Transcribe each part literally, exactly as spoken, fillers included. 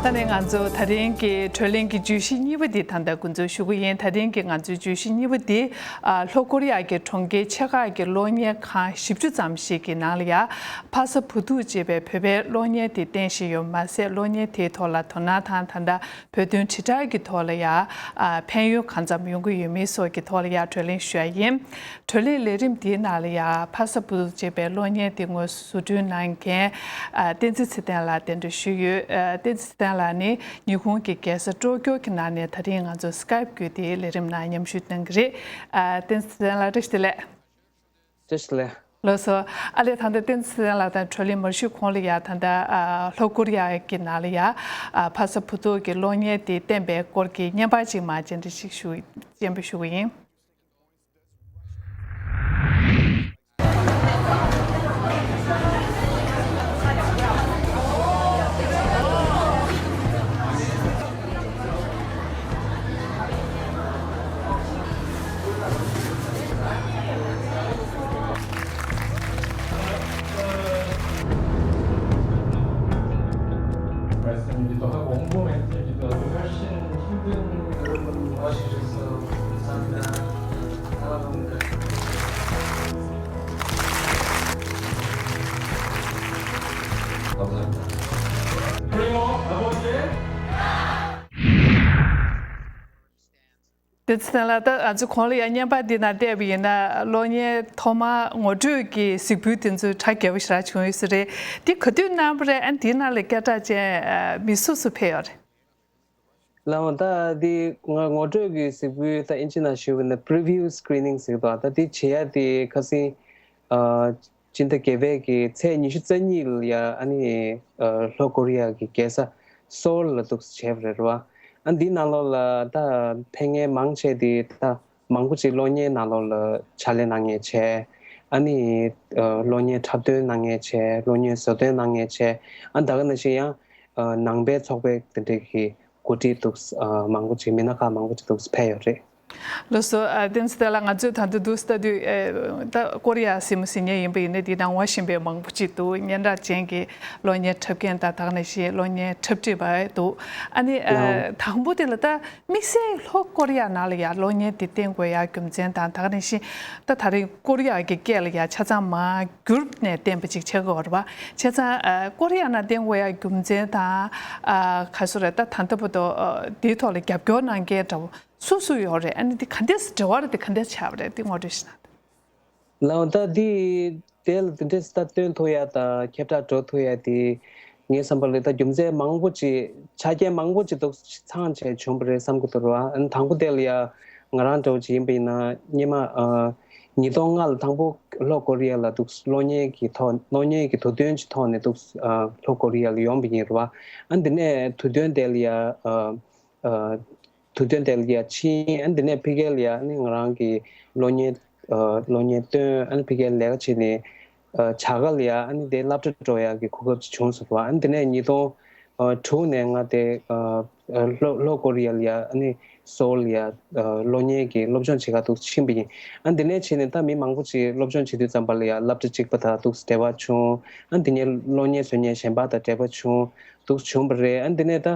ད་ནི་ང་ཚོ་ད་རིང་གི་བགྲོ་གླེང་གི་བརྗོད་གཞི་གཉིས་པ་འདི་ད་ལྟ་འགོ་འཛུགས་ཞུ་གི་ཡིན། ད་རིང་གི་ང་ཚོའི་བརྗོད་གཞི་གཉིས་པ་འདི་ཨ་ལྷོ་ཀོ་རི་ཡ་གི་གྲོང་ཁྱེར་ཆེ་ཁག་གི་གློག་བརྙན་ཁང་བཞི་བཅུ་ཙམ་ཞིག་གི་ནང་ལ་ཡ་ཕ་ས་བུ་ཐུག་ཅེས་པའི་བོད་པའི་གློག་བརྙན་དེ་བསྟན་བཞིན་ཡོད་མ་ཟད། གློག་བརྙན་དེའི་ཐོག་ལ་དོ་སྣང་དང་ད་ལྟ་བོད་དོན་དྲིལ་བསྒྲགས་ཀྱི་ཐོག་ལ་ཡ་ཨ་ཕན་ཡོན་གང་ཙམ་ཡོང་གི་ཡོད་མེད་སོགས་ཀྱི་ཐོག་ལ་ཡ་བགྲོ་གླེང་ཞུ་ཡ་ཡིན། བགྲོ་གླེང་ལས་རིམ་འདིའི་ནང་ལ་ཡ་ཕ་ས་བུ་ཐུག་ཅེས་པའི་གློག་བརྙན་དེ་དངོས་སུ་བཟོ་སྐྲུན་གནང་མཁན་ཨ་བསྟན་འཛིན་ཚེ་བརྟན་ལགས་གདན་འདྲེན་ཞུས་ཡོད། ཨ་བསྟན་འཛིན་ཚེ་བརྟན་ལགས་ནི་ཉི་ཧོང་གི་རྒྱལ་ས་ཀྲོ་ཀྱོ་གི་ནང་ནས་ད་རིང་ང་ཚོ་སི་ཀའེབ་བརྒྱུད་དེ་ལས་རིམ་ནང་མཉམ་ཞུགས་གནང་གི་རེད། ཨ་བསྟན་འཛིན་ཚེ་བརྟན་ལགས་བཀྲ་ཤིས་བདེ་ལེགས། བཀྲ་ཤིས་བདེ་ལེགས། ལགས་སོ། ཨ་ལས་ད་ལྟ་བསྟན་འཛིན་ཚེ་བརྟན་ལགས་དང་བགྲོ་གླེང་མ་ཞུས་གོང་ལ་ཡ་ད་ལྟ་ཨ་ལྷོ་ཀོ་རི་ཡ་གི་ནང་ལ་ཡ་ཨ་ཕ་ས་བུ་ཐུག་གི་གློག་བརྙན་དེ་བསྟན་པའི་སྐོར་གྱི་བརྙན་པར་ཅིག་མར་སྤྱན་འདྲེན་ཞིག་ཞུ་སྤྱན་འབུལ་ཞུ་གི་ཡིན། 말씀드리기도 하고, 홍보만 드리기도 하고, 훨씬 힘든 그런 거 하시면서 감사합니다. 사랑합니다. 감사합니다. 그리고 아버지의 དེ་ཚོ་ལ་ད་ང་ཚོ་གོང་ལ་ཡང་བརྙན་པར་འདི་ནང་བལྟས་པ་ཡིན་ན་གློག་བརྙན་ཐོག་མར་ངོ་སྤྲོད་ཀྱི་གཟིགས་འབུལ་དེ་ཚོ་གྲ་རྒྱས་པོ་ཞེ་དྲག་བྱུང་ཡོད་ས་རེད། འདི་ག་དུས་གནང་བ་རེད། ཨ་འདིའི་ནང་ལ་སྐད་གྲགས་ཅན་མི་སུ་སུ་ཕེབས་ཡོད་རེད། ལགས་འོང་། ད་འདི་ང་ངོ་སྤྲོད་ཀྱི་གཟིགས་འབུལ་ད་ཨིན་ཇི་ནང་ཞུས་པ་ན་preview screening ཟེར་གྱི་འདུག་ད་འདི་བྱེད་ཡ་དེ་ཁ་སང་ཨ་སྤྱི་ཟླ་བརྒྱད་པའི་གི་ཚེས་ཉི་ཤུ་རྩ་གཉིས་ལ་ཡ་ཨ་ནི་ཨ་ལྷོ་ཀོ་རི་ཡ་གི་རྒྱལ་ས་སོལ་ལ་འདུག་བྱས་པ་རེད་བ། ཨ་འདི་ནང་ལོགས་ལ་ད་ཕེབས་མཁན་མང་ཆེ་དེ་ད་མང་པོ་ཅིག་གློག་བརྙན་ནང་ལོགས་ལ་ཕྱག་ལས་གནང་མཁན་བྱས། ཨ་ནི་ཨ་གློག་བརྙན་འཁྲབ་སྟོན་གནང་མཁན་བྱས། གློག་བརྙན་བཟོ་སྟོན་གནང་མཁན་བྱས། ཨ་ད་ག་ནང་བཞིན་ཡང་ཨ་ནང་པའི་ཚོགས་པའི་དེ་འདྲའི་གི་འགོ་ཁྲིད་འདུག་ཨ་མང་པོ་ཅིག་མི་སྣ་ཁག་མང་པོ་ཅིག་འདུག་ཕེབས་ཡོད་རེད། ལགས་སོ། ཨ་བསྟན་འཛིན་ཚེ་བརྟན་ལགས། ང་ཚོས་ད་དུང་འདུག་ལྟ་དུས་ཨེ་ད་ཀོ་རི་ཡ་ཟེར་མི་ཟེར་མཁན་ཡིན་པ་ཡིན་ན་འདི་ནང་ང་བཞིན་པའི་མང་པོ་ཅིག་འདུག་སྙན་གྲགས་ཅན་གྱི་གློག་བརྙན་འཁྲབ་མཁན་དང་ད་ག་ནང་བཞིན་གློག་བརྙན་འཁྲབ་ཁྲིད་པ་འདུག་ཨ་ནི་ཨ་ལགས་འོང་། དང་པོ་དེ་ལ་ད་དམིགས་བསལ་ལྷོ་ཀོ་རི་ཡ་ནང་ལ་ཡ་གློག་བརྙན་འདི་བསྟན་དགོས་ཡ་རྒྱུ་མཚན་དང་ད་ག་ནང་བཞིན་ད་ད་རིང་ཀོ་རི་ཡ་གི་སྐད་ལ་ཡ་ཆ་ཚང་མ་བསྒྱུར་ནས་བསྟན་པ་ཅིག་ཆགས་ཀྱི་ཡོད་རེད་པ། བྱས་ཙང་ཨ་ཀོ་རི་ཡ་ནང་བསྟན་དགོས་ཡ་རྒྱུ་མཚན་དང་ཨ་ག་སུ་རེད། ད་ད་ལྟ་བར་དུ་ཨ་དེའི་ཐོག་ལ་རྒྱབ་སྐྱོར་གནང་མཁན་འདྲ་བོ་སུ་སུ་ཡོད་རེད། ཨ་ནི་འདི་ག་འདྲས་འབྲེལ་བ་རེད། འདི་ག་འདྲས་ཆགས་པ་རེད། འདི་ངོ་སྤྲོད་ཞུ་ན། ལགས་འོང་། ད་འདི་དེ་ལ་འདི་འདྲས་ད་སྟོན་ཐུབ་ཡ་དང་ཁྱབ་བསྒྲགས་འགྲོ་ཐུབ་ཡ་དེ་ངའི་བསམ་པ་ལ་ད་རྒྱུ་མཚན་མང་པོ་ཅིག་ཆ་རྐྱེན་མང་པོ་ཅིག་འདུག་ཚང་བྱས་བྱུང་བ་རེད་བསམ་གྱི་འདུག་ར། ཨ་ནི་དང་པོ་དེ་ལ་ཡ་ང་རང་འདྲ་བོ་ཅིག་ཡིན་པ་ཡིན་ན་སྔོན་མ་ཨ་ཉིས་སྟོང་ལྔ་ལ་དང་པོ་ལྷོ་ཀོ་རི་ཡ་ལ་འདུག་གློག་བརྙན་གྱི་ཐོག་གློག་བརྙན་གྱི་དུས་སྟོན་གྱི་ཐོག་ནས་འདུག་ཨ་ལྷོ་ཀོ་རི་ཡ་ལ་ཡོང་བ་ཡིན་ར་བ། ཨ་ནི་དེ་ནས་དུས་སྟོན་དེ་ལ་ཡ་ཨ་ཨ་དུས་སྟོན་དེ་ལ་ཡ་ཕྱིན། ཨ་ནི་དེ་ནས་ཕ་གི་ལ་ཡ་ཨ་ནི་ང་རང་གི་གློག་བརྙན་ཨ་གློག་བརྙན་སྟོན། ཨ་ནི་ཕ་གི་ལ་ལས་ཀ་བྱས་ནས་ཨ་བྱ་དགའ་ལ་ཡ་ཨ་ནི་དེ་སློབ་གྲྭ་འགྲོ་ཡ་གི་གོ་སྐབས་ཅིག་བྱུང་སོང་བ། ཨ་ནི་དེ་ནས་ཉིས་སྟོང་ཨ་དྲུག་ནས་ང་དེ་ཨ་ཨ་ལྷོ་ལྷོ་ཀོ་རི་ཡ་ལ་ཡ་ཨ་ནི་སོལ་ལ་ཡ་ཨ་གློག་བརྙན་གྱི་སློབ་སྦྱོང་བྱེད་ག་འདུག་ཕྱིན་པ་ཡིན། ཨ་ནི་དེ་ནས་བྱས་ནས་ད་མི་མང་པོ་ཅིག་སློབ་སྦྱོང་བྱེད་དུས་ཙམ་པ་ལ་ཡ་སློབ་གྲྭ་གཅིག་པ་དང་འདུག་འབྲེལ་བ་བྱུང་། ཨ་ནི་དེ་ནས་གློག་བརྙན་བཟོ་མཁན་གཞན་པ་དང་འབྲེལ་བ་བྱུང་འདུག་བྱུང་བ་རེད། ཨ་ནི་དེ་ནས་ད་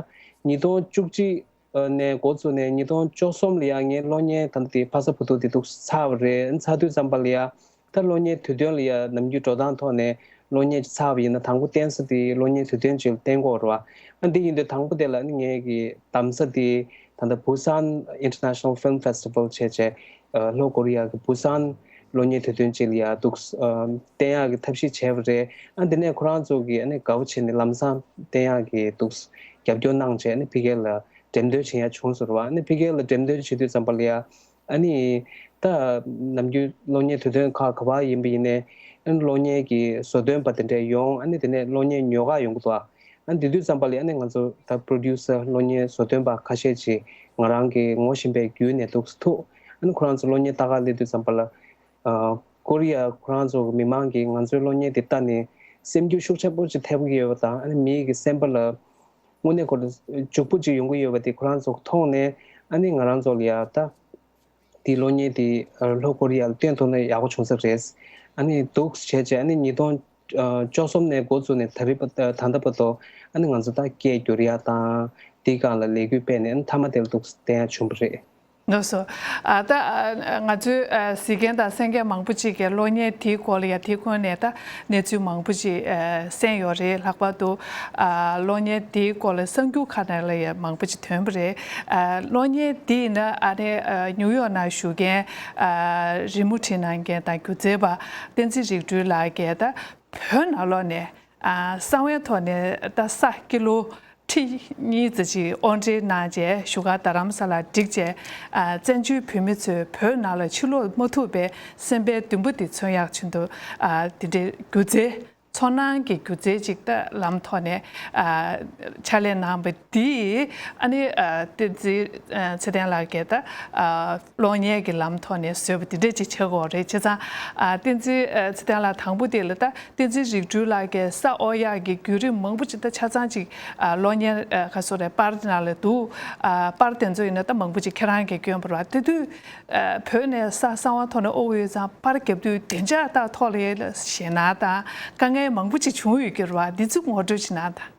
ཉིས་སྟོང་བཅུ་གཅིག་ནས་འགོ་བཙུགས་ནས་ཉིས་སྟོང་བཅུ་གསུམ་ལ་ཡང་ངའི་གློག་བརྙན་ད་ལྟ་དེ་ཕ་ས་བུ་ཐུག་དེ་འདུག་ཚར་བ་རེད། ཚར་དུས་ཙམ་པ་ལ་ཡ་ད་གློག་བརྙན་དུས་སྟོན་ལ་ཡ་ནམ་རྒྱུན་འགྲོ་སྟངས་ཐོག་ནས་གློག་བརྙན་ཅིག་ཚར་བ་ཡིན་ན་དང་པོ་བསྟན་ས་དེ་གློག་བརྙན་དུས་སྟོན་ཅིག་ལ་བསྟན་དགོས་རེད་བ། ཨ་འདི་ཡིན་དུས་དང་པོ་དེ་ལ་ནི་ངའི་གི་གདམ་ས་དེ་ད་ལྟ་Busan International Film Festival བྱས་བྱས་ལྷོ་ཀོ་རི་ཡ་གི་བུ་སཱན་གློག་བརྙན་དུས་སྟོན་ཅིག་ལ་ཡ་འདུག་བསྟན་ཡག་གི་ཐབས་ཤེས་བྱས་པ་རེད། ཨ་འདི་ནས་ཁོ་རང་ཚོ་གི་ཨ་ནི་དགའ་བོ་བྱས་ནས་ལམ་སང་བསྟན་ཡག་གི་འདུག་རྒྱབ་སྐྱོར་གནང་བྱས་ཨ་ནི་ཕ་གི་ལ་འགྲེམས་སྟོན་བྱེད་ཡ་བྱུང་ཟེར་བ། ཨ་ནི་ཕ་གི་ལ་འགྲེམས་སྟོན་བྱེད་དུས་ཙམ་པ་ལ་ཡ་ཨ་ནི་ད་ནམ་རྒྱུན་གློག་བརྙན་དུས་སྟོན་ཁག་ག་པར་ཡིན་པ་ཡིན་ནའི་ཨ་ནི་གློག་བརྙན་གྱི་བཟོ་སྟོན་པ་དེ་འདྲས་ཡོང་། ཨ་ནི་དེ་ནས་གློག་བརྙན་ཉོ་ག་ཡོང་གི་འདུག་ཨ་ནི་དེ་དུས་ཙམ་པ་ལ་ཨ་ནི་ང་ཚོ་ད་པྲོ་ཌིའུ་སར་གློག་བརྙན་བཟོ་སྟོན་པ་ཁ་ཤས་ཅིག་ང་རང་གི་ངོ་ཤེས་པའི་བརྒྱུད་ནས་འདུག་ཐུག་ཨ་ནི་ཁོ་རང་ཚོ་གློག་བརྙན་ལྟ་ག་སླེབས་དུས་ཙམ་པ་ལ་ཨ་ཀོ་རི་ཡ་ཁོ་རང་ཚོ་གི་མི་མང་གིས་ང་ཚོའི་གློག་བརྙན་དེ་ལྟ་ནས་སེམས་འགུལ་ཤུགས་ཆེན་པོ་ཅིག་ཐེབས་ཀྱི་ཡོད་པ་དང་། ཨ་ནི་མིའི་གི་སེམས་པ་ལ་དངོས་གནས་ཁོ་རང་འཇུག་པོ་ཅིག་ཡོང་གི་ཡོད་པ་དེ་ཁོ་རང་ཚོ་མཐོང་ནས་ཨ་ནི་ང་རང་ཚོ་ལ་ཡ་ད་དེའི་གློག་བརྙན་དེ་ལྷོ་ཀོ་རི་ཡ་ལ་སྟོན་ཐུབ་ན་ཡག་པོ་བྱུང་ས་རེད། ཨ་ནི་འདུག་བྱས་བྱས་ཨ་ནི་ཉིས་སྟོང་ བཅུ་གསུམ་ནས་འགོ་བཙུགས་ནས་ད་རེས་བར་ད་ལྟ་བར་དུ་ཨ་ནི་ང་ཚོ་ད་སྐད་སྒྱུར་ཡ་དང་དེའི་སྒང་ལ་ལས་འགུལ་སྤེལ་ནས་ཨ་ནི་མཐའ་མ་དེ་ལ་འདུག་བསྡད་ཡ་བྱུང་བ་རེད། ལགས་སོ། ཨ་ད་ཨ་ང་ཚོའི་ཨ་གཟིགས་མཁན་དང་གསན་མཁན་མང་པོ་ཅིག་གིས་གློག་བརྙན་དེའི་སྐོར་ལ་ཡ་དེའི་ཁོངས་ནས་ད་གནས་ཚུལ་མང་པོ་ཅིག་ཨ་གསན་ཡོད་རེད། ལྷག་པར་དུ་ཨ་གློག་བརྙན་དེའི་སྐོར་ལ་གསར་འགྱུར་ཁག་ནང་ལ་ཡ་མང་པོ་ཅིག་ཐོན་པ་རེད། ཨ་གློག་བརྙན་དེ་ཡིན་ན་ཨ་ནི་ཨ་ནིའུ་ཡོག་ནང་བཞུགས་མཁན་ཨ་རི་མོ་བྲིས་གནང་མཁན་དང་སྒྱུ་རྩལ་པ་བསྟན་འཛིན་རིག་སྤྲུལ་ལགས་ཀྱིས་ད་བོད་ནང་ལོགས་ནས་ཨ་གསང་བའི་ཐོག་ནས་ད་ས་ཀི་ལོ་ཁྲི་གཉིས་ཙམ་ཅིག་དབོར་འདྲེན་གནང་རྗེས་བཞུགས་སྒར་རྡ་རམ་ས་ལར་བསྒྲིགས་རྗེས་ཨ་བཙན་བྱོལ་བོད་མི་ཚོས་བོད་ནང་ལ་ཕྱིར་ལོག་མ་ཐུབ་པའི་སེམས་པའི་འདུན་པ་དེ་མཚོན་ཡག་ཆེད་དུ་ཨ་དེ་འདྲའི་སྒྱུ་རྩལ་ཚོར་སྣང་གི་སྒྱུ་རྩལ་ཅིག་ད་ལམ་ཐོག་ནས་ཨ་ཕྱག་ལས་གནང་བ་འདིས་ཨ་ནི་ཨ་བསྟན་འཛིན་ཨ་ཚེ་བརྟན་ལགས་ཀྱིས་ད་ཨ་གློག་བརྙན་གྱི་ལམ་ཐོག་ནས་བཟོས་པ་འདི་འདྲས་ཅིག་ཆགས་ཀྱི་ཡོད་རེད། བྱས་ཙང་ཨ་བསྟན་འཛིན་ཨ་ཚེ་བརྟན་ལགས་དང་པོ་དེ་ལ་ད་བསྟན་འཛིན་རིག་སྤྲུལ་ལགས་ཀྱིས་ས་དབོར་ཡག་གི་བརྒྱུད་རིམ་མང་པོ་ཅིག་ད་ཆ་ཚང་ཅིག་ཨ་གློག་བརྙན་ཨ་ག་སོ་རེད་པར་དེ་ནང་ལ་འདུག་ཨ་པར་དེ་ཚོ་ཡིན་ན་ད་མང་པོ་ཅིག་ཁྱེད་རང་གིས་བསྐྱོན་པ་རེད་བ། དེ་དུས་ཨ་བོད་ནས་ས་གསང་བ་ཐོག་ནས་དབོར་ཡོད་ཙང་པར་རྒྱབ་དུས་བདེ་འཇགས་ད་ཐོག་ལ་ཞེད་སྣང་དང་དཀའ་ངལ་མང་པོ་ཅིག་བྱུང་ཡོད་ཀྱི་རེད་བ། འདི་ཚོ་ངོ་སྤྲོད་ཅིག་གནང་དང་།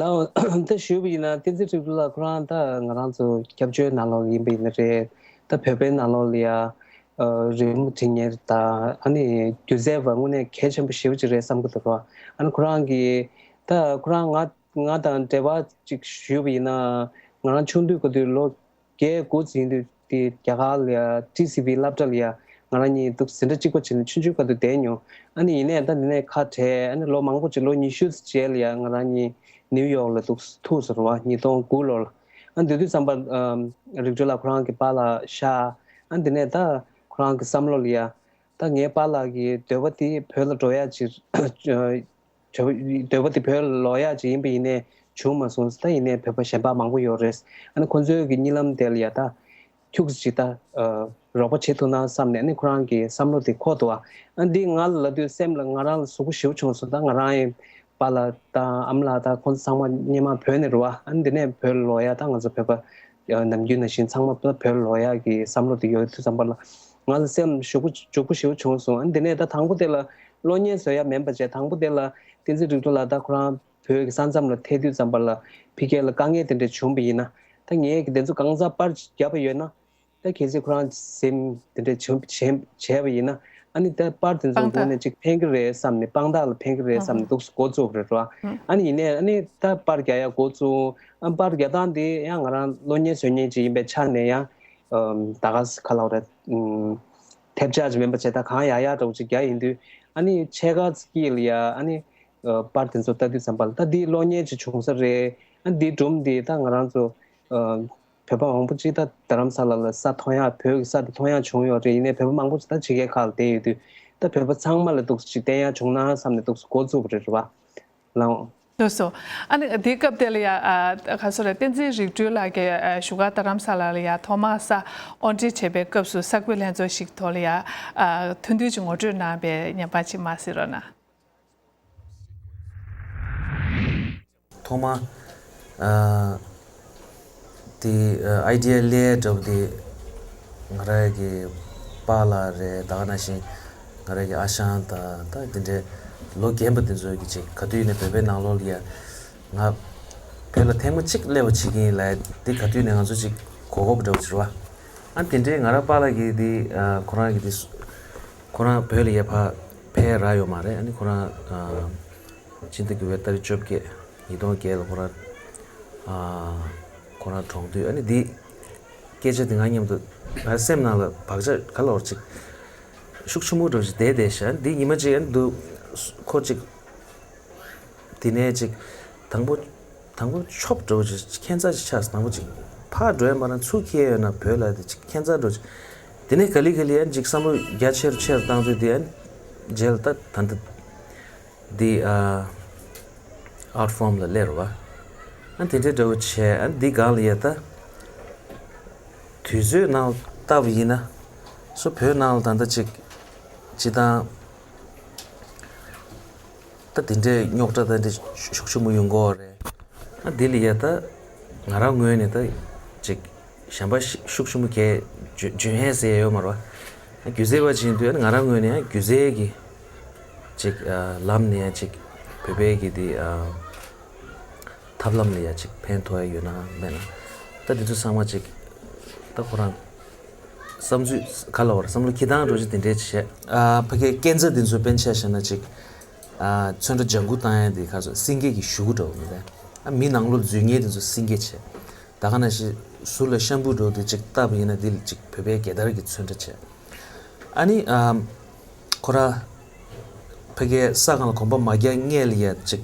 ལགས། ད་ཞུས་པ་ཡིན་ན་བསྟན་འཛིན་རིག་སྤྲུལ་ལགས་ཁོ་རང་ད་ང་རང་ཚོ་སྐྱབས་བཅོལ་ནང་ལོགས་ཡིན་པ་ཡིན་ན་རེད། ད་བོད་པའི་ནང་ལོགས་ལ་ཡ་ཨ་རི་མོ་འབྲི་མཁན་དང་ཨ་ནི་སྒྱུ་རྩལ་པ་དངོས་གནས་གལ་ཆེན་པོ་ཞེ་པོ་ཅིག་རེད་བསམ་གྱི་འདུག་རོ། ཨ་ནི་ཁོ་རང་གིས་ད་ཁོ་རང་ང་ང་དང་འབྲེལ་བ་ཅིག་ཞུས་པ་ཡིན་ན་ང་རང་ཆུང་དུས་སྐབས་དུས་ལོ་བརྒྱད་དགུ་ཙམ་ཡིན་དུས་དེ་རྒྱ་གར་ལ་ཡ་ཊི་སི་ཝི་སློབ་གྲྭ་ལ་ཡ་ང་རང་གཉིས་འདུག་འཛིན་གྲྭ་གཅིག་པ་བྱས་ནས་ཆུང་ཆུང་སྐབས་དུ་བསྡད་མྱོང་། ཨ་ནི་ཡིན་ནའི་ད་འདི་ནས་ཁ་བྲལ་ཨ་ནི་ལོ་མང་པོ་ཅིག་ལོ་ཉི་ཤུ་ཙམ་རྗེས་ལ་ཡ་ང་རང་གཉིས་ནིའུ་ཡོག་ལ་འདུག་ཐུག་ཟེར་བ་ཉིས་སྟོང་དགུ་ལོར། ཨ་འདི་དུས་ཙམ་པ་ཨམ་རིག་སྒྲོལ་ལགས་ཁོ་རང་གི་པཱ་ལགས་ཤག་ཨ་འདི་ནས་ད་ཁོ་རང་གི་བསམ་བློ་ལ་ཡ་ད་ངའི་པཱ་ལགས་ཀྱི་འདོད་པ་དེ་བོད་ལ་འགྲོ་ཡ་ཅིག་འདོད་པ་དེ་བོད་ལ་ལོག་ཡག་ཅིག་ཡིན་པ་ཡིན་ནའི་བྱུང་མ་སོང་། ད་ཡིན་ནའི་བོད་པ་གཞན་པ་མང་པོ་ཡོད་རེད། ཨ་ནི་ཁོ་ཚོའི་གི་གཉིད་ལམ་དེ་ལ་ཡ་ད་ཁྱུག་ཙམ་ཅིག་ད་རོགས་པ་བྱེད་ཐུབ་ན་བསམ་ནས་ཨ་ནི་ཁོ་རང་གི་བསམ་བློ་དེ་འཁོར་འདུག་ཨ་འདི་ང་ལ་ལབ་དུས་སེམས་ལ་ང་རང་ལ་ཟུག་པོ་ཞེ་པོ་བྱུང་སོང་། ད་ང་རང་ཡི་པཱ་ལགས་དང་ཨ་མ་ལགས་དང་ཁོང་ཚོ་ཚང་མ་སྔོན་མ་བོད་ནས་རེད་བ། ཨ་འདི་ནས་བོད་ལ་ལོག་ཡ་ད་ང་ཚོ་བོད་པ་ནམ་རྒྱུན་ནང་བཞིན་ཚང་མ་བོད་ལ་ལོག་ཡ་གི་བསམ་བློ་དེ་ཡོད་དུས་ཙམ་པ་ལ་ང་ལ་སེམས་ཞུགས་པོ་ཞུགས་པོ་ཞེ་པོ་བྱུང་སོང་། ཨ་འདི་ནས་ད་དང་པོ་དེ་ལ་གློག་བརྙན་བཟོ་ཡ་མིན་པ་བྱས་དང་པོ་དེ་ལ་བསྟན་འཛིན་རིག་སྒྲོལ་ལགས་ད་ཁོ་རང་བོད་ཀྱི་ས་མཚམས་ལ་ཐད་དུས་ཙམ་པ་ལ་ཕ་གི་ལ་དཀའ་ངལ་དེ་འདྲ་བྱུང་བ་ཡིན་ན་ད་ངས་ཀྱི་དེ་ཚོ་གང་ཟག་པར་བརྒྱབ་པ་ཡོད་ན་ད་གལ་སྲིད་ཁོ་རང་སེམས་དེ་འདྲ་བྱུང་བྱས་བྱས་པ་ཡིན་ན་ཨ་ནི་ད་པར་དེ་ཚོ་དཔང་རྟགས། དངོས་གནས་ཅིག་ཕན་གི་རེད་བསམ་ནས་དཔང་རྟགས་ལ་ཕན་གི་རེད་བསམ་ནས་འདུག་འགོ་བཙུགས་པ་རེད་རོ། ཨ་ནི་ཡིན་ནའི་ཨ་ནི་ད་པར་རྒྱག་ཡ་འགོ་བཙུགས། ཨ་པར་རྒྱག་སྟངས་དེ་ཡང་ང་རང་གློག་བརྙན་བཟོ་མཁན་ཅིག་ཡིན་པའི་ཆ་ནས་ཡང་ད་ག་ས་ག་ལབ་རེད། ཐེབས་ཆག་ཅིག་མིན་པ་བྱས་ད་གང་ཡག་ཡག་འདྲ་བོ་ཅིག་རྒྱག་ཡིན་དུས་ཨ་ནི་ཕྱེད་ཀ་དཀྱིལ་ལ་ཡ་ཨ་ནི་པར་དེ་ཚོ་ལྟ་དུས་ཙམ་པ་ལ་ད་འདི་གློག་བརྙན་ཅིག་བྱུང་ས་རེད། ཨ་འདི་སྒྲུང་འདི་ད་ང་རང་ཚོ་བོད་པ་མང་པོ་ཅིག་ད་རྡ་རམ་ས་ལ་ལ་ས་མཐོང་ཡག་བོད་ཀྱི་ས་དེ་མཐོང་ཡག་བྱུང་ཡོད་རེད། ཡིན་ནའི་བོད་པ་མང་པོ་ཅིག་ད་ཕྱི་རྒྱལ་ཁག་ལ་བསྡད་ཡོད་དུས་ད་བོད་པ་ཚང་མ་ལ་འདུག་ཅིག་བསྟན་ཡག་བྱུང་ན་བསམ་ནས་འདུག་འགོ་བཙུགས་པ་རེད་རེད་བ། ལགས། ལགས་སོ། ཨ་ནི་དེའི་སྐབས་དེ་ལ་ཡ་ཨ་ག་སོ་རེད་བསྟན་འཛིན་རིག་སྒྲོལ་ལགས་ཀྱིས་ཨ་བཞུགས་སྒར་རྡ་རམ་ས་ལ་ལ་ཡ་ཐོག་མར་ས་དབོར་འདྲེན་བྱེད་པའི་སྐབས་སུ་གསར་འགོད་ལྷན་ཚོགས་ཤིག་ཐོག་ལ་ཡ་ཨ་ཐུང་ཐུང་ཅིག་ངོ་སྤྲོད་གནང་བའི་བརྙན་པར་ཅིག་མར་གཟིགས་རོགས་གནང་། ཐོག་མ་ཨ་དེ་ཨ་ཨའི་ཌི་ཡ་ལས་འདྲ་བོ་དེ་ང་རང་གི་པཱ་ལགས་རེད། ད་ག་ནང་བཞིན་ང་རང་གི་ཨ་ཞང་དང་ད་དེ་འདྲའི་ལོ་རྒན་པ་དེ་ཚོ་གི་ཅིག་ག་དུས་ནས་བོད་པའི་ནང་ལོགས་ལ་ཡ་ང་བོད་ལ་ཐེངས་མ་གཅིག་སླེབས་པ་བྱེད་ཀྱི་ཡིན་ལབ་དེ་ག་དུས་ནས་ང་ཚོ་ཅིག་གོ་གོ་བ་འདྲ་བོ་ཅིག་རེད་བ། ཨ་དེ་འདྲའི་ང་རང་པཱ་ལགས་ཀྱི་དེ་ཨ་ཁོ་རང་གི་དེ་ཁོ་རང་བོད་ལ་ཡ་ཕར་ཕེབས་རག་ཡོད་མ་རེད། ཨ་ནི་ཁོ་རང་ཨ་ཕྱི་ཟླ་དགུ་པའི་ཏ་རིག་བཅོ་བརྒྱད་ཉིས་སྟོང་བརྒྱད་ལ་ཁོ་རང་ཨ་ཁོ་རང་གྲོངས་དུས་ཨ་ནི་འདི་སྐད་ཆ་དེ་ང་མཉམ་དུ་ང་སེམས་ནང་ལ་བག་ཆགས་ག་ལ་བར་ཅིག་ཤུགས་ཆེན་པོ་འདྲ་བོ་ཅིག་བསྡད་བསྡད་ཤག་འདི་ཉི་མ་ཅིག་ཨ་ནི་འདུག་ཁོ་ཅིག་དེ་ནས་ཅིག་དང་པོ་དང་པོ་ཆོབ་འདྲ་བོ་ཅིག་ཁྱད་མཚར་ཅིག་ཆགས་སོང་། དང་པོ་ཅིག་ཕར་འགྲོ་ཡ་མ་རང་ཚུར་འཁྱེར་ཡོད་ན་བོད་ལ་དེ་ཅིག་ཁྱད་མཚར་འདྲ་བོ་ཅིག་དེ་ནས་ག་ལེ་ག་ལེ་ཨ་ནི་ཅིག་བསམ་བློ་རྒྱ་ཆེ་རུ་ཆེ་རུ་བཏང་དུས་དེ་ཨ་ནི་རྗེས་ལ་ད་ད་ལྟ། འདི་ཨ་ཨར་ཕོམ་ལ་སླེབས་རེད་བ། ཨ་དེ་འདྲའི་འདྲ་བོ་བྱས་ཨ་འདི་སྒང་ལ་ཡ་ད་དུས་ཚོད་ནང་ལྟ་བ་ཡིན་ན་སོ་བོད་ནང་ལ་ད་ལྟ་ཅིག་སྤྱི་བཏང་ད་དེ་འདྲའི་རྙོག་དྲ་ད་འདྲ་ཤུགས་ཆེན་པོ་ཡོང་གི་ཡོད་རེད། ཨ་འདི་ལ་ཡ་ད་ང་རང་ངོས་ནས་ད་ཅིག་གཞན་པ་ཤི་ཤུགས་ཆེན་པོ་གས་འཇོན་འཇོན་ཧེ་ཟེར་ཡ་ཡོད་མ་རེད་བ། སྒྱུ་རྩལ་བ་ཅིག་ཡིན་དུས་ང་རང་ངོས་ནས་སྒྱུ་རྩལ་གྱི་ ཅིག་ཨ་ལམ་ནས་ཡང་ཅིག་བོད་པའི་གི་དེ་ཨ་ཐབས་ལམ་ལ་ཡང་ཅིག་ཕན་ཐོགས་ཡ་ཡོད་ན་མེད་ན། ད་དེ་ཚོ་ཚང་མ་ཅིག་ད་ཁོ་རང་བསམ་ཚུལ་ག་ལ་བར་བསམ་བློ་འཁྱེར་སྟངས་འགྲོ་ཅིག་དེ་འདྲས་ཅིག་བྱས། ཨ་ཕ་གའི་སྐས་འཛེག་དེ་ཚོ་དཔེར་ན་ཆ་བཞག་ན་ཅིག་ཨ་ཚོན་ཁྲ་ལྗང་ཁུ་བཏང་ཡ་དེ་ག་ཚོད་སེང་གེ་གི་གཞུ་གུ་འདྲ་བོ་མི་འདུག་ཨ་མི་ནང་ལོགས་འཛུལ་མཁན་དེ་ཚོ་སེང་གེ་བྱས། ད་ག་ནང་བཞིན་ཟུར་ལ་ཤམ་བུ་འདྲ་བོ་དེ་ཅིག་བཏབ་པ་ཡིན་ན་དེ་ཅིག་བོད་པའི་རྒྱལ་དར་གྱི་ཚོན་ཁྲ་བྱས། ཨ་ནི་ཨ་ཁོ་ར་ཕ་གའི་ས་སྒང་ལ་གོམ་པ་མ་རྒྱག་སྔོན་ལ་ཡ་ཅིག་